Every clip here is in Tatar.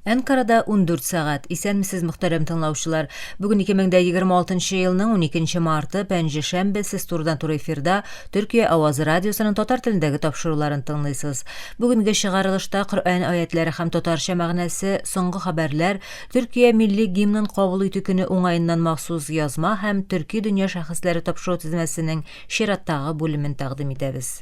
Әнкарада 14 сәгать. Исәнмесез, мөхтәрәм тыңлаучылар. Бүген 2026 елның 12 марты, пәнҗешәмбе, сез турыдан-туры эфирда Төркия авазы радиосының татар телендәге тапшыруларын тыңлыйсыз. Бүгенге чыгарылышта Коръән аятләре һәм татарча мәгънәсе, соңгы хәбәрләр, Төркия милли гимнын кабул итү көне уңаеннан махсус язма һәм Төрки дөнья шәхесләре тапшыру тезмәсенең чираттагы бүлемен тәкъдим итәбез.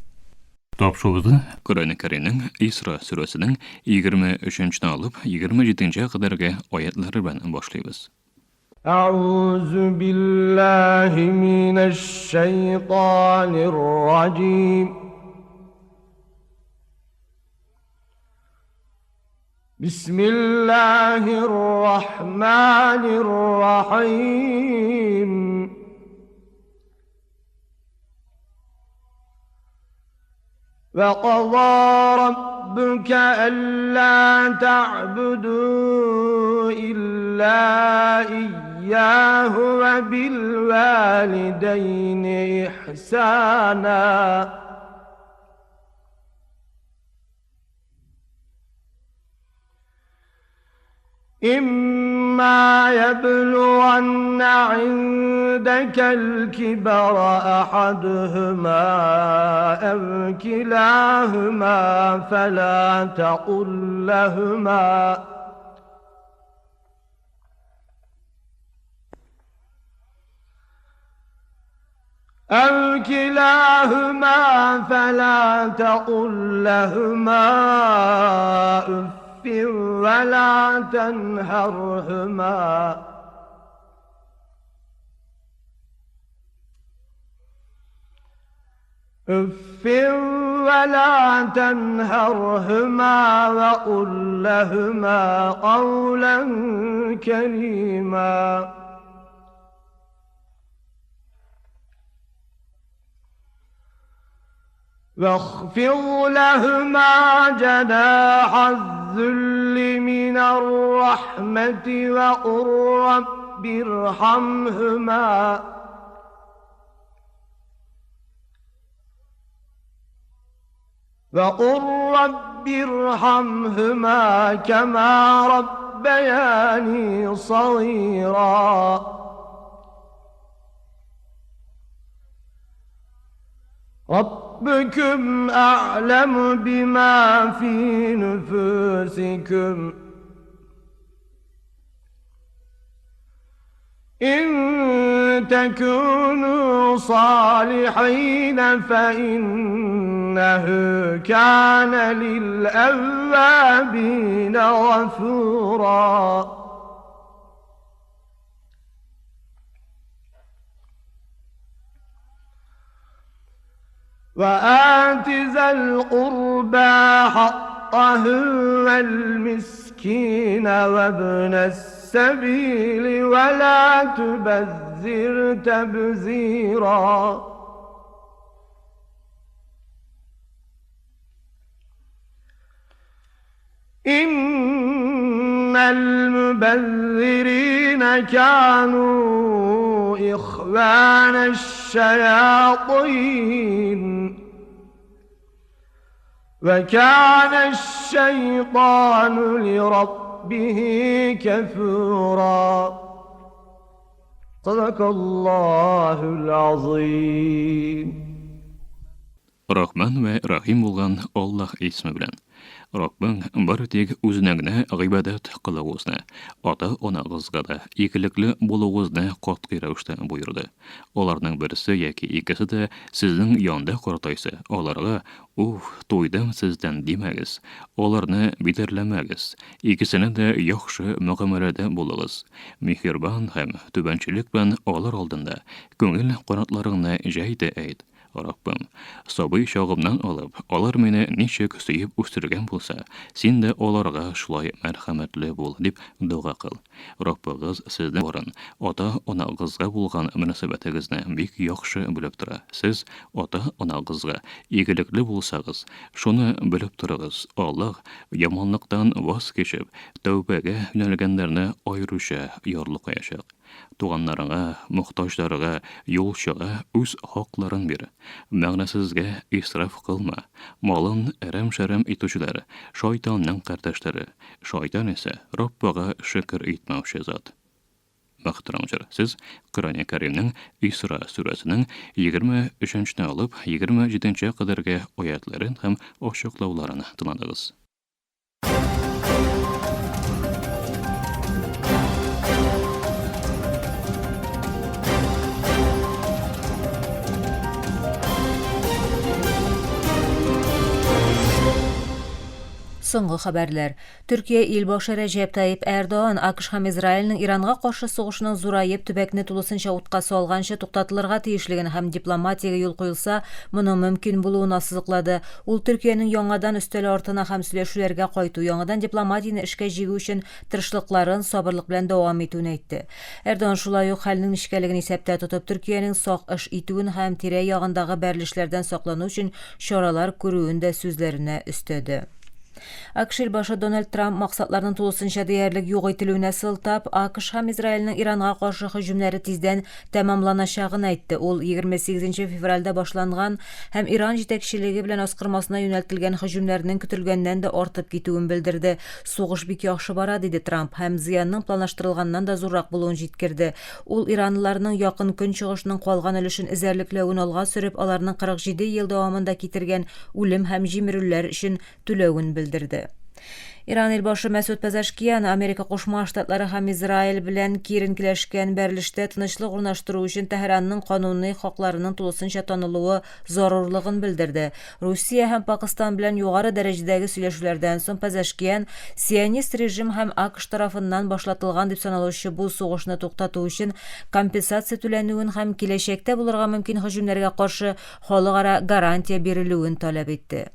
Тапшыруыбызны Коръән Кәримнең Исра сүрәсенең 23 нчедән алып 27 нчегә кадәрге аятлары белән башлыйбыз. Әгъузу биллаһи минәш-шәйтанир-раҗим. Бисмиллаһир-рахманир-рахим. وقضى ربك ألا تعبدوا إلا إياه وبالوالدين إحسانا إما يبلغن عندك الكبر أحدهما أو كلاهما فلا تقل لهما أو كلاهما فلا تقل لهما أف ولا تنهرهما أف ولا تنهرهما وقل لهما قولا كريما واخفض لهما جناح الذل من الرحمة وقل رب ارحمهما وقل رب ارحمهما كما ربياني صغيرا ربكم أعلم بما في نفوسكم إن تكونوا صالحين فإنه كان للأوابين غفورا وآت ذا القربى حقه والمسكين وابن السبيل ولا تبذر تبذيرا إن المبذرين كانوا إخوان الشياطين وكان الشيطان لربه كفورا صدق الله العظيم Рахман вә Рахим булган Аллаһ исеме белән. Раббың бары тик Үзенә генә гыйбадәт кылыгызны, ата-анагызга да игелекле булуыгызны катгый рәвештә боерды. Аларның берсе яки икесе дә сезнең янда картайса, аларга, Уф, туйдым сездән димәгез, аларны битәрләмәгез, икесенә дә яхшы мөгамәләдә булыгыз. Миһербан һәм түбәнчелек белән алар алдында күңел канатларыңны җәй дә әйт, Раббым, сабый чагымнан алып, алар мине ничек сөеп үстергән булса, син дә аларга шулай мәрхәмәтле бул, дип дога кыл. Раббыгыз сезнең барын, ата-анагызга булган мөнәсәбәтегезне бик яхшы белеп тора. Сез ата-анагызга игелекле булсагыз, шуны белеп торыгыз, Аллаһ, яманлыктан ваз кичеп, тәүбәгә юнәлгәннәрне аеруча ярлыкаячак. Туганнарыңа, мохтаҗларга, юлчыга үз хакларын бир. Мәгънәсезгә исраф кылма. Малын әрәм-шәрәм итүчеләр, шайтанның кардәшләре. Шайтан исә Раббыга шөкер итмәүче зат. Мөхтәрәмҗәр, сез Коръәни Кәримнең Исра сүрәсенең 23 нче алып 27 нче кадәрге аятьләрен һәм ачыклауларын тыңладыгыз. Соңгы хәбәрләр. Төркия илбашы Рәҗәп Тайип Әрдоан АКШ һәм Израильнең Иранга каршы сугышының зураеп, төбәкне тулысынча утка салганчы туктатылырга тиешлеген һәм дипломатиягә юл куелса, моның мөмкин булуын ассызыклады. Ул Төркиянең яңадан өстәл артына һәм сөйләшүләргә кайту, яңадан дипломатияне эшкә җигү өчен тырышлыкларын сабырлык белән дәвам итүен әйтте. Эрдоган шулай ук хәлнең нечкәлеген исәптә тотып, Төркиянең сак эш итүен һәм тирә-ягындагы бәрелешләрдән саклану өчен чаралар күрүен дә сүзләренә өстәде. АКШ илбашы Дональд Трамп максатларның тулысынча диярлек юк ителүенә сылтап, АКШ һәм Израильнең Иранга каршы һөҗүмнәре тиздән тәмамланачагын әйтте. Ул 28 февральдә башланган һәм Иран җитәкчелеге белән аскырмасына юнәлтелгән һөҗүмнәрнең көтелгәннән дә артып китүен белдерде. Сугыш бик яхшы бара, диде Трамп һәм зыянның планлаштырылганнан да зуррак булуын җиткерде. Ул иранлыларның Якын Көнчыгышның калган өлешен эзәрлекләвен алга сөреп, аларның 47 ел дәвамында китергән үлем һәм җимерүләр өчен түләвен белдерде. Иран илбашы Мәсуд Пезешкиан Америка Кушма Штатлары һәм Израиль белән киеренкеләшкән бәрелештә тынычлык урнаштыру өчен Тәһранның кануни хакларының тулысынча танылуы зарурлыгын белдерде. Русия һәм Пакыстан белән югары дәрәҗәдәге сөйләшүләрдән соң Пезешкиан сионист режим һәм АКШ тарафыннан башлатылган дип саналучы бу сугышны туктату өчен компенсация түләнүен һәм киләчәктә булырга мөмкин һөҗүмнәргә каршы халыкара гарантия бирелүен таләп итте.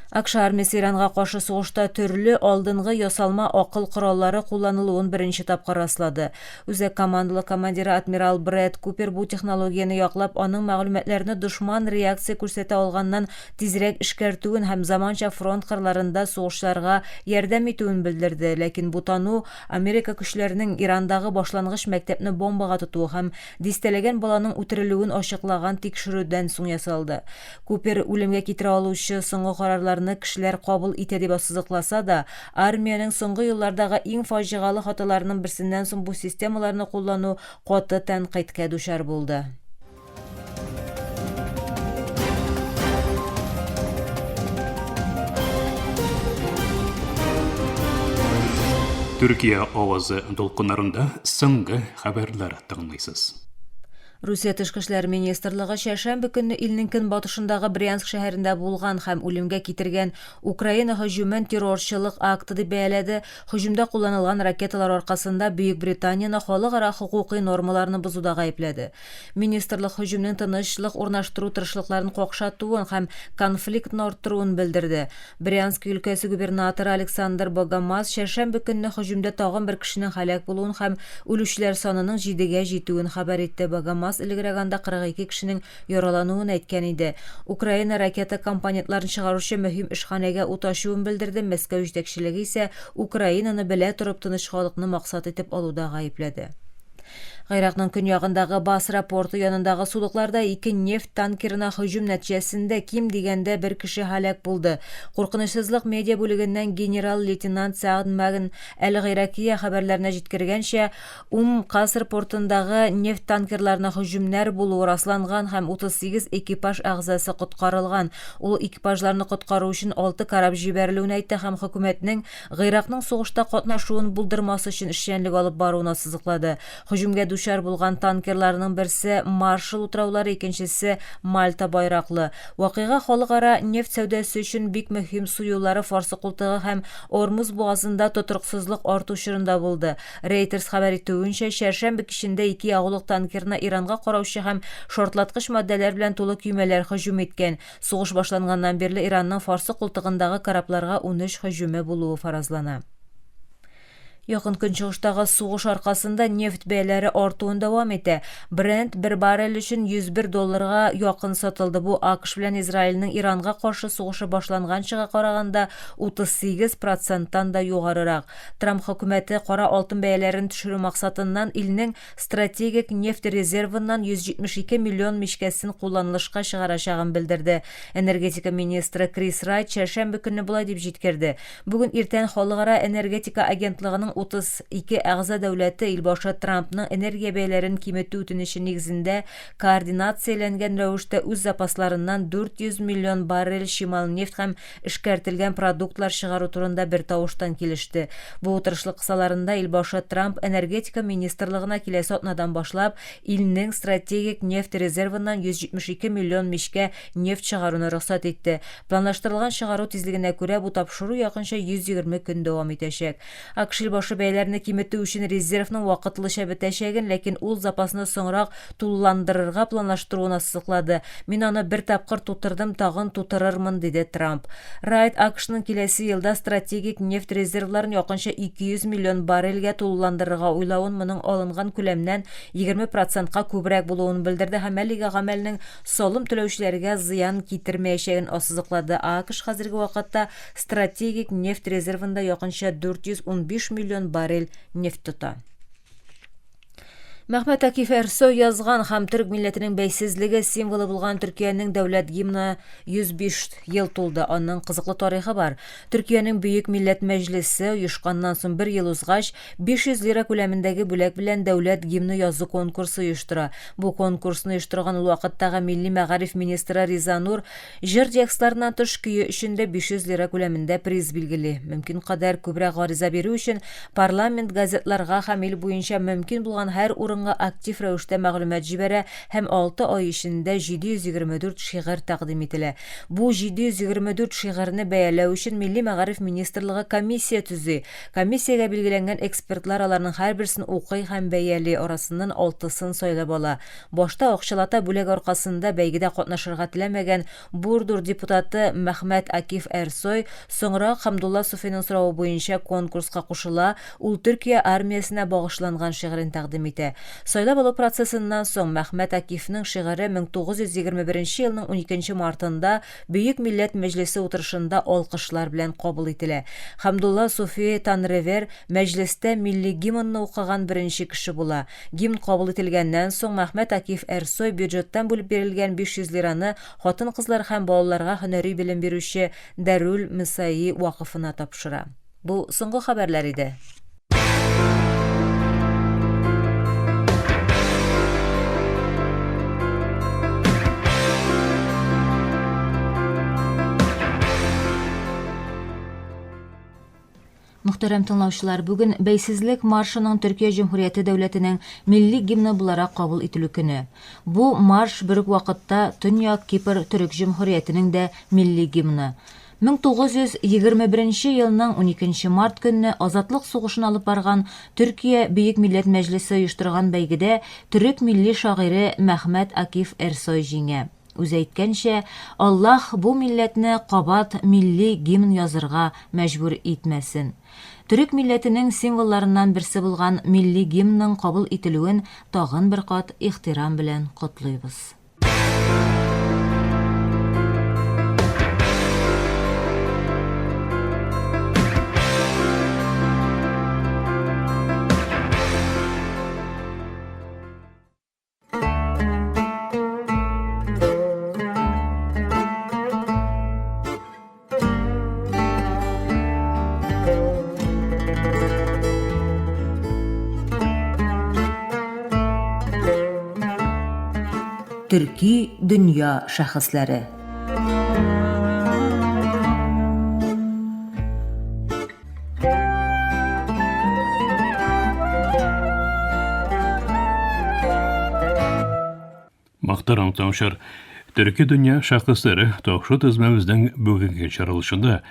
АКШ армиясе Иранга каршы сугышта төрле алдынгы ясалма акыл кораллары кулланылуын беренче тапкыр раслады. Үзәк командалык командиры адмирал Брэд Купер бу технологияне яклап, аның мәгълүматларны дошман реакция күрсәтә алганнан тизрәк эшкәртүен һәм заманча фронт кырларында сугышчыларга ярдәм итүен белдерде. Ләкин бу тану Америка көчләренең Ирандагы башлангыч мәктәпне бомбага тотуы һәм дистәләгән баланың үтерелүен ачыклаган тикшерүдән соң ясалды. Купер үлемгә китерә алучы соңгы карарларны кешеләр кабул итә дип ассызыкласа да, армиянең соңгы еллардагы иң фаҗигалы хаталарының берсеннән соң бу системаларны куллану каты тәнкыйтькә дучар булды. Төркия авазы дулкыннарында соңгы хәбәрләр тыңлыйсыз. Русия Тышкы эшләр министрлыгы чәршәмбе көнне илнең көнбатышындагы Брянск шәһәрендә булган һәм үлемгә китергән Украина һөҗүмен террорчылык акты дип бәяләде. Һөҗүмдә кулланылган ракеталар аркасында Бөекбританияне халыкара хокукый нормаларны бозуда гаепләде. Министрлык һөҗүмнең тынычлык урнаштыру тырышлыкларын какшатуын һәм конфликтны арттыруын белдерде. Брянск өлкәсе губернаторы Александр Богомаз чәршәмбе көнне һөҗүмдә тагын бер кешенең һәлак булуын һәм үлүчеләр санының җидегә җитүен хәбәр итте. Богомаз элегрәк анда 42 кешенең яралануын әйткән иде. Украина ракета компонентларын чыгаручы мөһим эшханәгә ут ачуын белдерде, Мәскәү җитәкчелеге исә Украинаны белә торып тыныч халыкны максат итеп алуда гаепләде. Гыйракның көньягындагы Басра порты янындагы сулыкларда ике нефть танкерына һөҗүм нәтиҗәсендә ким дигәндә бер кеше һәлак булды. Куркынычсызлык медиа бүлегеннән генерал-лейтенант Саад Мәгн әл-Гыйракия хәбәрләренә җиткергәнчә, Ум Каср портындагы нефть танкерларына һөҗүмнәр булуы расланган һәм 38 экипаж әгъзасы коткарылган. Ул экипажларны коткару өчен алты кораб җибәрелүен әйтте һәм хөкүмәтнең Гыйракның сугышта катнашуын булдырмас өчен эшчәнлек алып баруын ассызыклады. Һөҗүмгә дучар булган танкерларның берсе Маршалл утраулары, икенчесе Мальта байраклы. Вакыйга халыкара нефть сәүдәсе өчен бик мөһим су юллары Фарсы култыгы һәм Ормуз бугазында тотрыксызлык арту чорында булды. Reuters хәбәр итүенчә, чәршәмбе кичендә ике ягулык танкерына Иранга караучы һәм шартлаткыч матдәләр белән тулы көймәләр һөҗүм иткән. Сугыш башланганнан бирле Иранның Фарсы култыгындагы корабларга 13 һөҗүме булуы фаразлана. Якын Көнчыгыштагы сугыш аркасында нефть бәяләре артуын дәвам итә. Brent бер баррель өчен 101 долларга якын сатылды. Бу АКШ белән Израильнең Иранга каршы сугышы башланганчыга караганда 38 проценттан да югарырак. Трамп хөкүмәте кара алтын бәяләрен төшерү максатыннан илнең стратегик нефть резервыннан 172 миллион мичкәсен кулланылышка чыгарачагын белдерде. Энергетика министры Крис Райт чәршәмбе көнне болай дип җиткерде. Бүген иртән Халыкара энергетика агентлыгының 32 әгъза дәүләте илбашы Трампның энергия бәяләрен киметү үтенече нигезендә координацияләнгән рәвештә үз запасларыннан 400 миллион баррель чимал нефть һәм эшкәртелгән продуктлар чыгару турында бертавыштан килеште. Бу утырышлык кысаларында илбашы Трамп энергетика министрлыгына киләсе атнадан башлап илнең стратегик нефть резервыннан 172 миллион мичкә нефть чыгаруны рөхсәт итте. Планлаштырылган чыгару тизлегенә күрә, бу тапшыру якынча 120 көн дәвам итәчәк. АКШ илбашы бәяләрне киметү өчен резервның вакытлыча бетәчәген, ләкин ул запасны соңрак тулыландырырга планлаштыруын ассызыклады. Мин аны бер тапкыр тутырдым, тагын тутырырмын, диде Трамп. Райт АКШның киләсе елда стратегик нефть резервларын якынча 200 миллион баррельгә тулыландырырга уйлавын, моның алынган күләмнән 20 процентка күбрәк булуын белдерде һәм әлеге гамәлнең салым түләүчеләргә зыян китермәячәген ассызыклады. АКШ хәзерге вакытта стратегик нефть резервында якынча 415 миллион баррель нефть тота. Мәхмәт Акиф Эрсой язган һәм төрек милләтенең бәйсезлеге символы булган Төркиянең дәүләт гимны 105 ел тулды. Аның кызыклы тарихы бар. Төркиянең Бөек милләт мәҗлесе оешканнан соң бер ел узгач, 500 лира күләмендәге бүләк белән дәүләт гимны язу конкурсы оештыра. Бу конкурсны оештырган ул вакыттагы милли мәгариф министры Риза Нур җыр текстларыннан тыш көе өчен дә 500 лира күләмендә приз билгели. Мөмкин кадәр күбрәк гариза бирү өчен парламент газетларга һәм ил буенча мөмкин булган һәр урынга актив рәвештә мәгълүмат җибәрә һәм алты ай эчендә 724 шигырь тәкъдим ителә. Бу 724 шигырьне бәяләү өчен Милли мәгариф министрлыгы комиссия төзи. Комиссиягә билгеләнгән экспертлар аларның һәрберсен укый һәм бәяли, арасыннан алтысын сайлап ала. Башта акчалата бүләк аркасында бәйгедә катнашырга теләмәгән Бурдур депутаты Мәхмәт Акиф Эрсой соңрак Хамдулла Суфиның соравы буенча конкурска кушыла, ул Төркия армиясенә багышланган шигырен тәкъдим итә. Сайлап алу процессыннан соң Мәхмәт Акифның шигыре 1921 елның уникенче мартында Бөек Милләт Мәҗлесе утырышында алкышлар белән кабул ителә. Хамдулла Суфи Танревер мәҗлестә милли гимнны укыган беренче кеше була. Гимн кабул ителгәннән соң Мәхмәт Акиф Эрсой бюджеттан бүлеп бирелгән 500 лираны хатын-кызлар һәм балаларга һөнәри белем бирүче Дарүл Мөсаи вакыфына тапшыра. Бу соңгы хәбәрләр иде. Мөхтәрәм тыңлаучылар, бүген Бәйсезлек маршының Төркия Җөмһүрияте дәүләтенең милли гимны буларак кабул ителү көне. Бу марш бер үк вакытта Төньяк Кипр Төрек Җөмһүриятенең дә милли гимны. 1921 елның 12 март көнне Азатлык сугышын алып барган Төркия Бөек Милләт Мәҗлесе оештырган бәйгедә төрек милли шагыйре Мәхмәт Акиф Эрсой җиңә. Үзе әйткәнчә, Аллаһ бу милләтне кабат милли гимн язырга мәҗбүр итмәсен. Төрек милләтенең символларыннан берсе булган милли гимнның кабул ителүен тагын бер кат ихтирам белән котлыйбыз. Төрки дөнья шәхесләре. Мөхтәрәм тыңлаучылар, Төрки дөнья шәхесләре тапшыру тезмәбезнең бүгенге чыгарылышында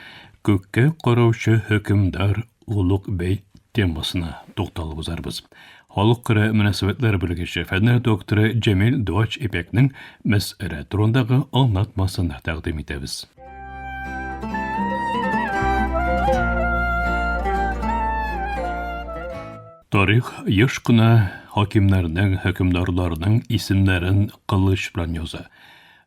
күккә караучы хөкемдар Олуг бәй темасына тукталып узарбыз. Халыкара мөнәсәбәтләр белгече, фәннәр докторы Җәмил Дуач Ипәкнең мәсьәлә турындагы аңлатмасын тәкъдим итәбез. Тарих еш кына хакимнәрнең, хөкемдарларның исемнәрен кылыч белән яза.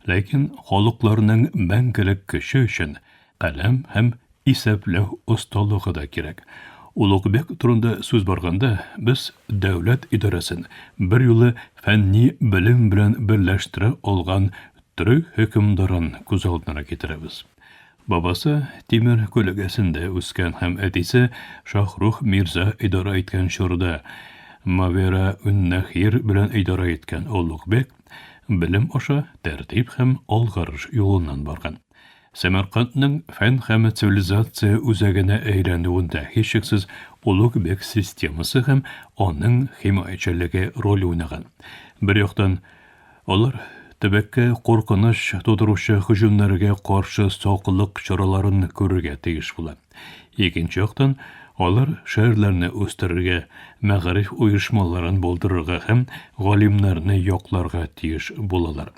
Ләкин халыкларның мәңгелек көче өчен каләм һәм исәпләү осталыгы да кирәк. Улугбек турында сүз барганда, без дәүләт идарәсен берьюлы фәнни белем белән берләштерә алган төрек хөкемдарын күз алдына китерәбез. Бабасы Тимер күләгәсендә үскән һәм әтисе Шаһрух Мирза идарә иткән чорда Мавера-ун-Нәһир белән идарә иткән Олугбек белем аша тәртип һәм алгарыш юлыннан барган. Сәмәркандның фән һәм цивилизация үзәгенә әйләнүендә һичшиксез Олугбек системасы һәм аның химаячелеге роль уйнаган. Бер яктан, Алар төбәккә куркыныч тудыручы һөҗүмнәргә каршы саклык чараларын күрергә тиеш була. Икенче яктан, алар шәһәрләрне үстерергә, мәгариф оешмаларын булдырырга һәм галимнәрне якларга тиеш булалар.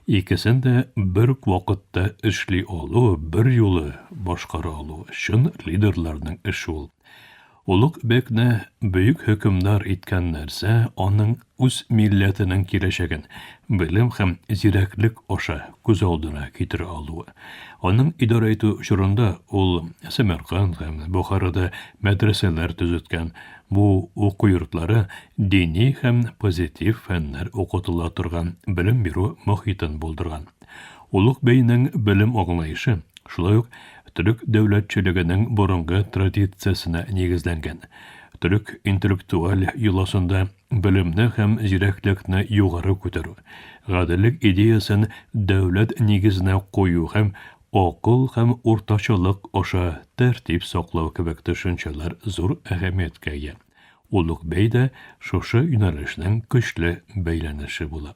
Икесен дә бер үк вакытта эшли алу, берьюлы башкара алу, чын лидерларның эше ул. Олуг бекне бөек хөкемдар иткән нәрсә аның үз милләтенең киләчәген белем һәм зирәклек аша күз алдына китерә алуы. Аның идарә итү чорында ул Сәмәрканд һәм Бохарада мәдрәсәләр төзеткән, бу уку йортлары дини һәм позитив фәннәр укытыла торган белем бирү мохитен булдырган. Олуг бәйнең белем аңлаешы шулай ук төрек дәүләтчелегенең борынгы традициясенә нигезләнгән. Төрек интеллектуаль йоласында белемне һәм зирәклекне югары күтәрү, гаделлек идеясен дәүләт нигезенә кую һәм акыл һәм уртачалык аша тәртип саклау кебек төшенчәләр зур әһәмияткә ия. Олуг бәй дә шушы юнәлешнең көчле бәйләнеше була.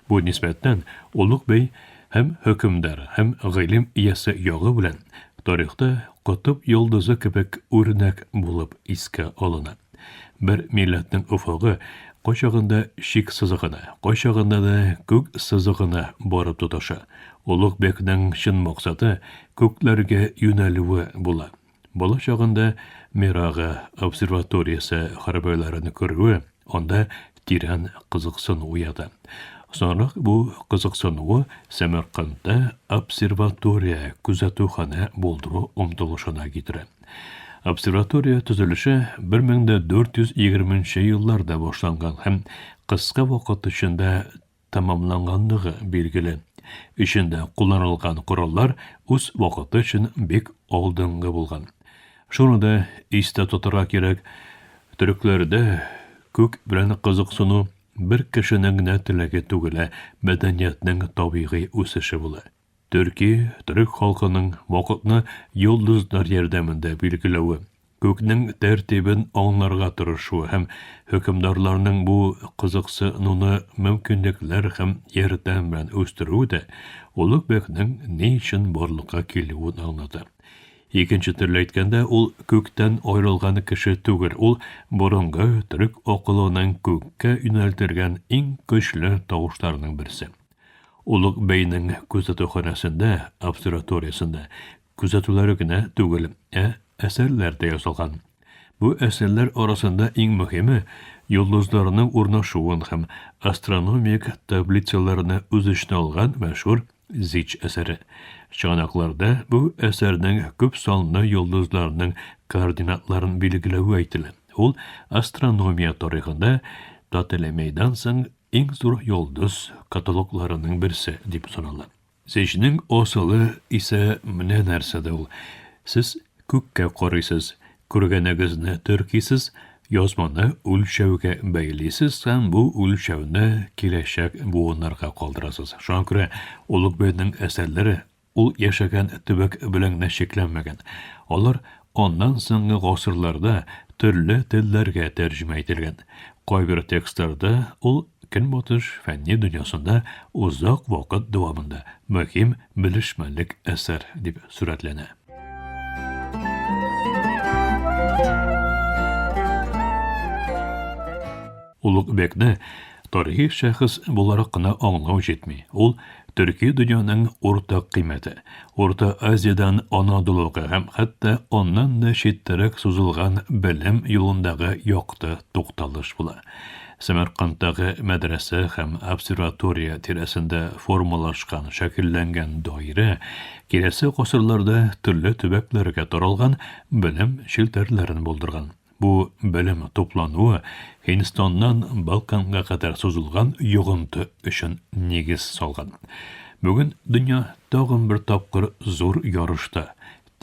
Бу нисбәттән, Олуг бәй һәм хөкемдар, һәм гыйлем иясе ягы белән тарихта котып йолдызы кебек үрнәк булып искә алына. Бер милләтнең офыгы кайчагында чик сызыгына, кайчагында да күк сызыгына барып тоташа. Олуг бекнең чын максаты күкләргә юнәлүе була. Бала чагында Мирага обсерваториясе хәрабәләрен күрүе анда тирән кызыксыну уята. Соңрак бу кызыксынуы Сәмәркандта обсерватория күзәтүханә булдыру омтылышына китерә. Обсерватория төзелеше 1420 нче елларда башланган һәм кыска вакыт эчендә тәмамланганлыгы билгеле. Эчендә кулланылган кораллар үз вакыты өчен бик алдынгы булган. Шуны да истә тотарга кирәк, төрекләрдә күк белән кызыксыну бер кешенең генә теләге түгел, ә мәдәниятнең табигый үсеше була. Төрки, төрек халкының вакытны йолдызлар ярдәмендә билгеләве, күкнең тәртибен аңларга тырышуы һәм хөкемдарларның бу кызыксынуны мөмкинлекләр һәм ярдәм белән үстерүе дә Олуг бәкнең ни өчен барлыкка килүен аңлата. Икенче төрле әйткәндә, ул күктән аерылган кеше түгел, ул борынгы төрек акылының күккә юнәлтелгән иң көчле тавышларының берсе. Олуг бәйнең күзәтүханәсендә, обсерваториясендә, күзәтүләре генә түгел, ә әсәрләр дә язылган. Бу әсәрләр арасында иң мөһиме, йолдызларның урнашуын һәм астрономик таблицаларны үз эченә алган мәшһүр Зич әсәре. Чыганакларда бу әсәрнең күп санлы йолдызларның координатларын билгеләве әйтелә. Ул астрономия тарихында Птолемейдан соң Иң зур йолдыз каталогларының берсе дип санала. Зечнең асылы исә менә нәрсәдә ул, сез күккә карыйсыз, күргәнегезне теркисез, язманы үлчәүгә бәйлисез һәм бу үлчәүне киләчәк буыннарга калдырасыз. Шуңа күрә Олугбекнең әсәрләре Ул яшәгән төбәк белән генә чикләнмәгән. Алар аннан соңгы гасырларда төрле телләргә тәрҗемә ителгән. Кайбер текстларда ул Көнбатыш фәнни дөньясында озак вакыт дәвамында мөһим белешмәлек әсәр дип сурәтләнә. Олугбекне тарихи шәхес буларак кына аңлау җитми. Ул. Төрки дөньяның уртак кыйммәте, Урта Азиядән Анадолуга һәм хәтта аннан да читтәрәк сузылган белем юлындагы якты тукталыш була. Сәмәркандтагы мәдрәсә һәм обсерватория тирәсендә формалашкан, шәкелләнгән даирә киләсе гасырларда төрле төбәкләргә таралган белем челтәрләрен булдырган. Бу белем туплануы Һиндстаннан Балканга кадәр сузылган йогынты өчен нигез салган. Бүген дөнья тагын бер тапкыр зур ярышта,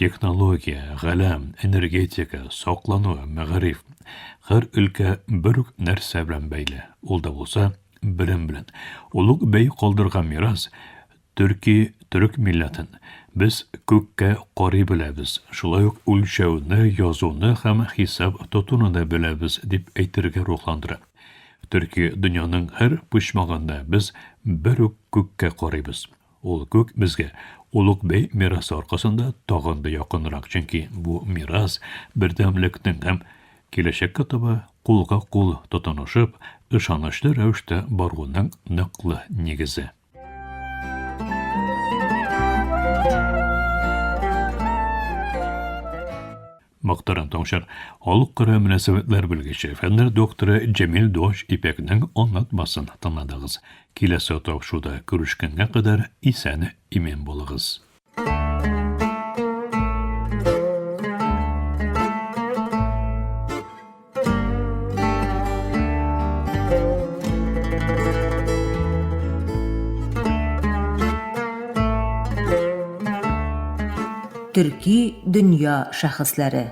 технология, галәм, энергетика, саклану, мәгариф. Һәр өлкә бер үк нәрсә белән бәйле, ул да булса, белем белән. Олуг бәй калдырган мирас Төрки, төрек милләтен без күккә карый беләбез, шулай ук үлчәүне, язуны һәм хисап тотуны да беләбез, дип әйтергә рухландыра. Төрки дөньяның һәр почмагында без бер үк күккә карыйбыз. Ул күк безгә Олуг бәй мирасы аркасында тагын да якынрак, чөнки бу мирас бердәмлекнең һәм киләчәккә таба кулга-кул тотынышып, ышанычлы рәвештә баруның ныклы нигезе. Мөхтәрәм тыңлаучылар, халыкара мөнәсәбәтләр белгече, фәннәр докторы Җәмил Доч Ипәкнең аңлатмасын тыңладыгыз. Киләсе тапшыруда күрешкәнгә кадәр исән имин булыгыз. Төрки дөнья шәхесләре.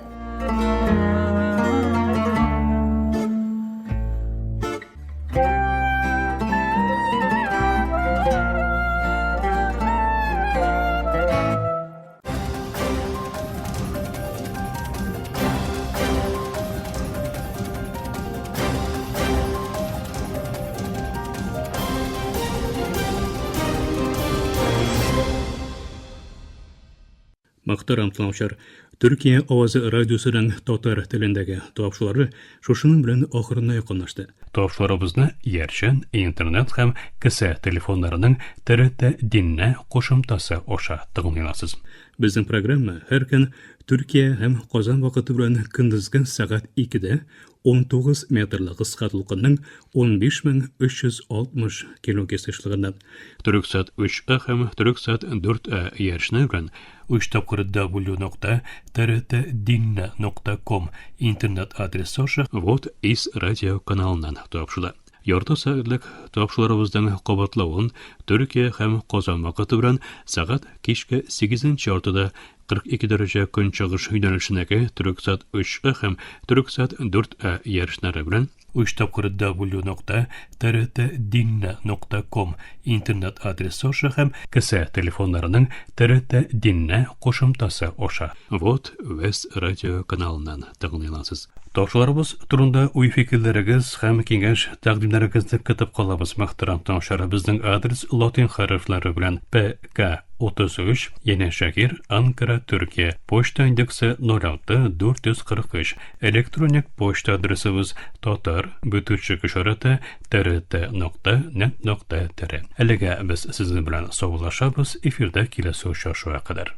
Мөхтәрәм тыңлаучылар, Төркия авазы радиосының татар телендәге тапшырулары шушының белән ахырына якынлашты. Тапшыруларыбызны иярчен, интернет һәм кесә телефоннарының ТРТ Динне кушымтасы аша тыңлый аласыз. Безнең программа һәр көн Төркия һәм Казан вакыты белән көндезге сәгать 2-дә 19 метрлы кыска дулкынның 15360 килогерц ешлыгыннан Төрексат 3А һәм Төрексат 4А иярчене белән 3 тапкыр w нокта trtdinne.com интернет адресы аша Вот из радио каналыннан тапшырыла. Ярты сәгатьлек тапшыруларыбызның кабатлавын Төркия һәм Казан вакыты белән сәгать кичке 8 яртыда 42 дәрәҗә көнчыгыш юнәлешендәге Төрексат 3А һәм Төрексат 4А ярышлары белән 3 тапкыр w нокта trtdinne.com интернет адресы аша һәм кесә телефоннарының TRT Динне кушымтасы аша Вот Вест радио каналыннан тыңлый аласыз. Тапшыруларыбыз турында уй-фикерләрегез һәм киңәш-тәкъдимнәрегезне көтеп калабыз, мөхтәрәм тыңлаучылар. Безнең адрес латин хәрефләре белән ПК 33, Янәшәһир, Анкара, Төркия. Почта индексы 06 443. Электроник почта адресыбыз татар бөтүчек ишарәте trt нокта нет нокта tr. Әлегә без сезнең белән саубуллашабыз, эфирдә киләсе очрашуга кадәр.